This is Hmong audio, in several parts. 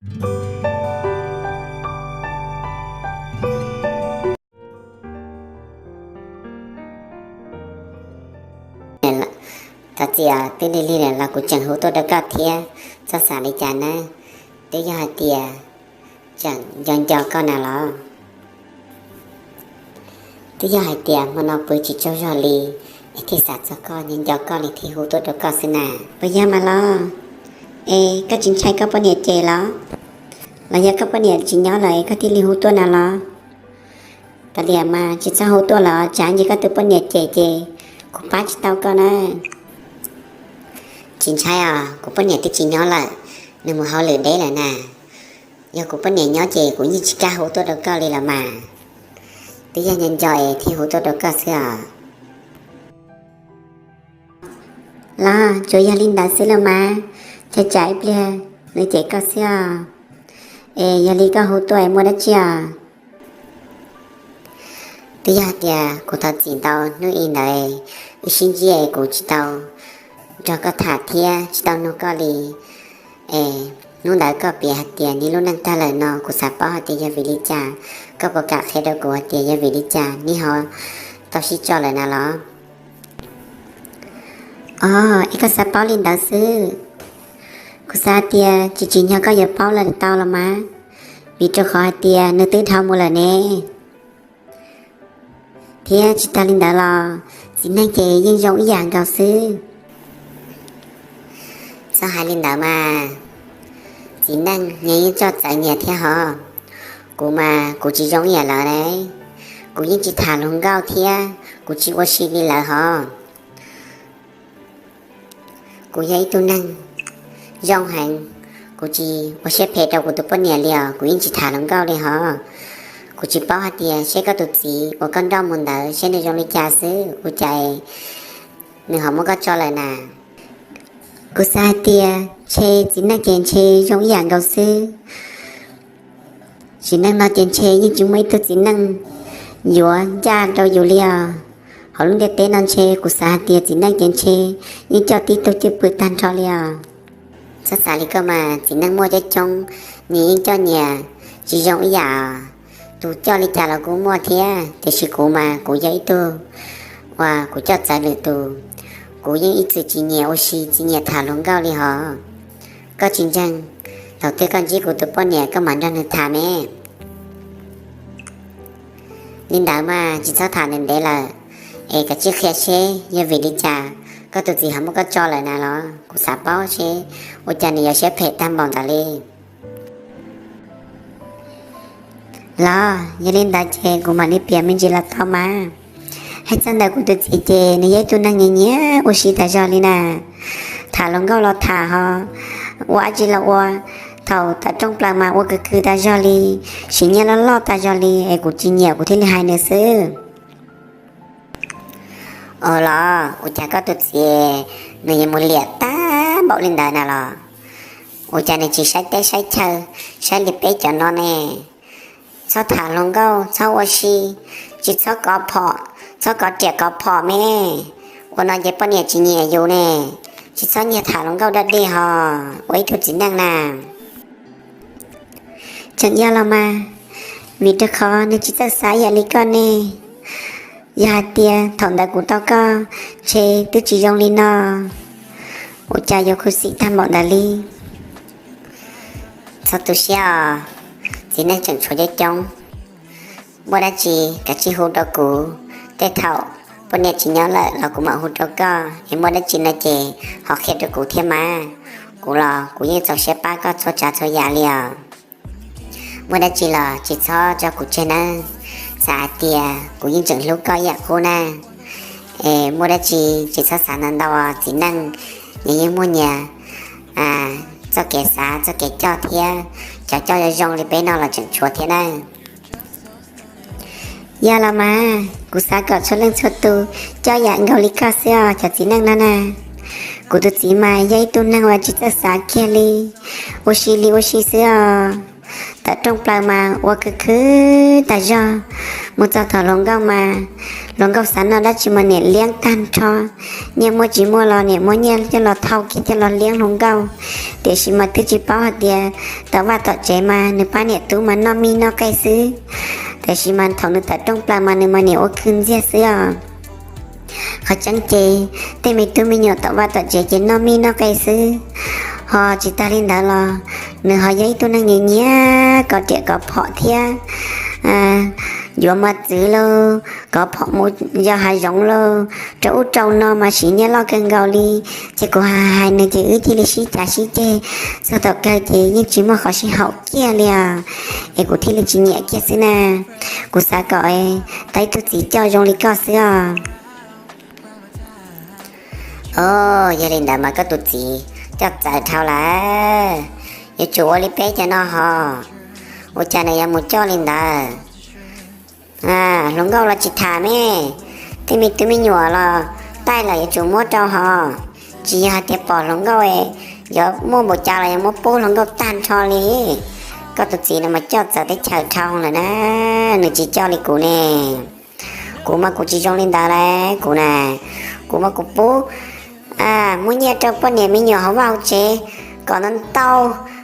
Thov txim os, twb lig lig lawm los kuv tseem hu tuaj rau koj thiab, txhob xav li cas nawb. Twb yog hais tias tseem nco nco koj na los? Twb yog hais tias hmo no pw tsis tsaug zog li, es thiaj xav txog koj, nco nco koj li thiaj hu tuaj rau koj xwb na. Puas yog mas los? Es koj tsis ntshai koj poj niam cem los? Los yog koj poj niam tsis nyob lawm es koj thiaj li hu tuaj na los? Kav liam mas tsis txhob hu tuaj los tsam ntsis koj tus poj niam cem ces kuv pab tsis tau koj na. Tsis ntshai os, kuv poj niam twb tsis nyob lawm, nws mus hauj lwm deb lawm na. Yog kuv poj niam nyob ces kuv yeej tsis kam hu tuaj rau koj li los mas. Twb yog nco nco es thiaj hu tuaj rau koj xwb os. Los tsuas yog li ntawd xwb los mas, tsam ib pliag nws cem koj xwb os. Es yog li koj hu tuaj es muaj dab tsi os? Twb yog tias kuv thov txim ntau, hnub i ntawd wb sib ntsib es kuv tsis tau nrog koj tham thiab tsis tau nug koj li. Es hnub ntawd koj piav hais tias neb lub neej tag lawm no, kuv xav paub hais tias yog vim li cas. Koj puas kam qhia rau kuv hais tias yog vim li cas neb ho tau sib tso lawm na los? Os, es koj xav paub li ntawd xwb? Kuv xav hais tias tsis tsim nyog koj yuav paub lawm tau los mas, vim rau qhov hais tias nws twb dhau mus lawm ne. Thiab tsis tas li ntawd los txiv neej ces yeej zoo ib yam nkaus xwb. Txhob hais li ntawd mas, txiv neej nyias yeej coj txawv nyias thiab hov. Kuv mas kuv tsis zoo ib yam lawv ne, kuv yeej tsis tham hluas nkauj thiab kuv tsis ua si li lawv hov. Kuv yog ib tug neeg zoo heev, kuv tsis ua siab phem rau kuv tus poj niam li os, kuv yeej tsis tham hluas nkauj li hov. Kuv tsis paub hais tias seb koj tus txiv uas koj nrauj mus ntawd seb nws zoo li cas xwb, ua cas nws ho muab koj tso lawm na. Kuv xav hais tias ntshe txiv neej ces ntshe zoo ib yam nkaus xwb. Txiv neej no ces ntshe yeej tsis muaj ib tug txiv neej yuav ncaj rau yus li os. Hauv lub ntiaj teb no ntshe kuv xav hais tias txiv neej ces ntshe yeej coj tib tug cwj pwm tag nrho li os. Txhob xav li koj mas, txiv neej muaj coob coob, nws yeej coj nyias tsis zoo ib yam. Tus coj li cas los kuj muaj thiab, tiam sis kuv mas kuv yog ib tug uas kuv coj txawv lwm tus. Kuv yeej ib txwm tsis nyiam ua si tsis nyiam tham hluas nkauj li hov. Koj tsis ntseeg, thaum twg koj ntsib kuv tus poj niam koj mam nrog nws tham me. Li ntawd mas tsis txhob tham ntev ntev lawm, es kav tsij qhia seb yog vim li cas koj tus txiv ho muab koj tso lawm na los, kuv xav paub seb ua cas nws yuav siab phem tag npaum ntawd li. Los yog li ntawd ces kuv mam li piav me ntsis los tau mas. Hais txog ntawm kuv tus txiv ces nws yog ib tug neeg nyiam nyiam ua si tas zog li na. Tham hluas nkauj los tham ho, ua dab tsi los ua, thaum tawm rooj plaws mas ua khwv khwv tas zog li, siv nyiaj loj loj tas zog li es kuv tsis nyiam kuv thiaj li hais nws xwb. Ua los ua cas koj tus txiv nws yuav mus liam tag npaum li ntawd na los? Ua cas nws tsis saib teb saib chaw, saib li peb cov no ne? Txhob tham hluas nkauj, txhob ua si, tsis txhob kov phom, txhob kov riam kov phom me. Ua no ces poj niam tsis nyiam yus ne. Tsis txhob nyiag tham hluas nkauj dog dig hos, ua ib tug txiv neej na. Tseem yog los mas, vim rau qhov nws tsis txawj xav ib yam li koj ne. Yog hais tias thaum ntawd kuv tau koj, ntshe twb tsis zoo li no. Ua cas yuav khuv xim tag npaum ntawd li? Txhob tu siab os, txiv neej tseem tshuav coob coob. Muaj dab tsi kav tsij hu rau kuv, tej thaum poj niam tsis nyob lawm los kuv mam hu rau koj, es muaj dab tsi no ces ho qhia rau kuv thiab mas. Kuv los kuv yeej txaus siab pab koj txhua tsav txhua yam li os. Muaj dab tsi los tsis txhob tso kuv tseg nawb, xav hais tias kuv yeej tseem hlub koj ib yam qub na. Es muaj dab tsi tsis txhob xav ntau ntau, txiv neej nyias yeej muaj nyias txoj kev xav txoj kev coj thiab, cov coj zoo zoo li peb no los tseem tshuav thiab nawb. Yog los mas, kuv xav kom txhua leej txhua tus coj yam nkaus li koj xwb os cov txiv neej no na. Kuv tus txiv mas yog ib tug neeg uas tsis txawj xav kiag li, ua si li ua si xwb os. Tawm rooj plaws mas ua khwv khwv tas zog, mus txog thaum hluas nkauj mas Hluas nkauj xav noj dab tsi mas niam liab tag nrho, nyiaj muaj tsis muaj los niam muab nyiaj coj los thau kiag coj los liab hluas nkauj. Tiam sis mas twb tsis paub hais tias tom vaj tom tsev mas nws pab niam tub mas noj mij noj qe xwb. Tiam sis mas thaum nws tawm rooj plaws mas nws mas niam ua khw ntxiag xwb os. Qhov tseeb ces tej me tub me nyuam tom vaj tom tsev ces noj mij noj qe xwb. Ho tsis tas li ntawd los nws ho yog ib tug neeg nyiam nyiam kov riam kov phom thiab, yuav mos txwv lauj, kov phom mus yos hav zoov lauj, rau ub rau no mas siv nyiaj loj kawg nkaus li. Ces kuv hais nws ces wb thiaj li sib cav sib ceg, txog tom kawg ces yeej tsis muaj qhov sib haum kiag li os. Es kuv thiaj li tsis nyiam kiag xwb na. Kuv xav kom tau ib tug txiv coj zoo li koj xwb os. Os, yog li ntawd mas koj tus txiv coj txawv dhau lawm. Yuav tsum ua li peb cov no hos, ua cas nws yuav mus coj li ntawd? Hluas nkauj los tsis tham me, tej me tub me nyuam los taij lawm yuav tsum muab rau hos. Tsis yog hais tias pom hluas nkauj yuav muaj npaum cas los yuav muab pub hluas nkauj tag nrho li. Koj tus txiv no mas coj txawv teb chaws dhau lawm na, nws tsis coj li kuv ne. Kuv mas kuv tsis zoo li ntawd lauj, kuv na, kuv mas kuv pub, muab nyiaj rau poj niam me nyuam hauv vaj hauv tsev kom ntau ntau,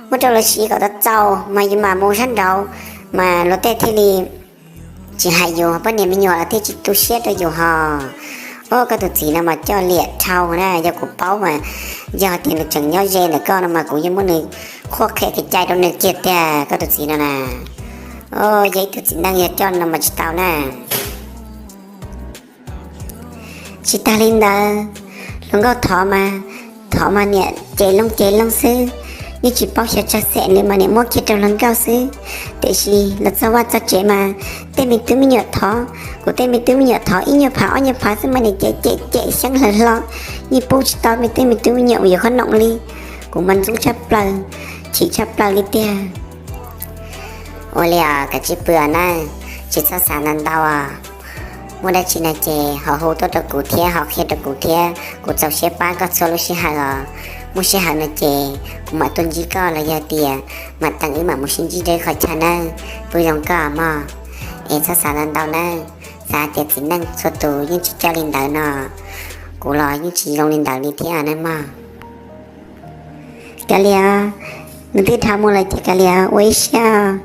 muab rau lawv siv kom tau txaus mas yus mam mus sab nraud, mas luag tej thiaj li tsis hais yus, poj niam me nyuam los thiaj tsis tu siab rau yus hos. Os, koj tus txiv no mas coj liam dhau na, yog kuv paub mas, yog tias nws tseem nyob ze ntawm koj no mas kuv yeej muab nws qhuab qhia kev cai rau nws kiag tiag, koj tus txiv no na. Os, yog ib tug txiv neej yog coj no mas tsis tau na. Tsis tas li ntawd, hluas nkauj thov mas, thov mas niam ces loo ces loo xwb, yeej tsis paub xyov tsawg xees li mas niam muab kiag rau hluas nkauj xwb. Tiam sis los txog vaj txog tsev mas tej me tub me nyuam thov, kuv tej me tub me nyuam thov ib nyuag phav ob nyuag phav xwb mas niam cem cem cem xyeeb hlawv hlo, yeej pub tsis tau me tej me tub me nyuam uas yuav qhob noom li. Kuv mas ntxub tshaj plaws, chim tshaj plaws li tiag. Ua li os, kav tsij pw os nawj, tsis txhob xav ntau ntau os. Muaj dab tsi no ces ho hu tuaj rau kuv thiab ho qhia rau kuv thiab, kuv txaus siab pab koj txhua lub sij hawm os. Muaj sij hawm no ces kuv mam tuaj ntsib koj los yog tias mam teem wb mam mus sib ntsib rau qhov chaw nawb. Pw zoo koj mog. Es txhob xav ntau ntau nawb, xav tias txiv neej txhua tus yeej tsis coj li ntawd no, kuv los yeej tsis zoo li ntawd li thiab nawb mog. Kav liam, nws twb dhau mus lawm ces kav liam ua ib siab,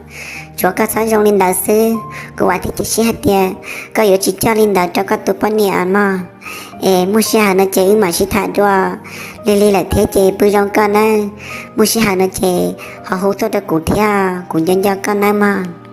tsuav koj txhob zoo li ntawd xwb. Kuv vam thiab cia siab hais tias koj yuav tsis coj li ntawd rau koj tus poj niam mog. Es muaj sij hawm no ces wb mam sib tham dua. Lig lig lawm thiab ces pw zoo koj nawb. Muaj sij hawm no ces ho hu tuaj rau kuv thiab, kuv nco nco koj nawb mog.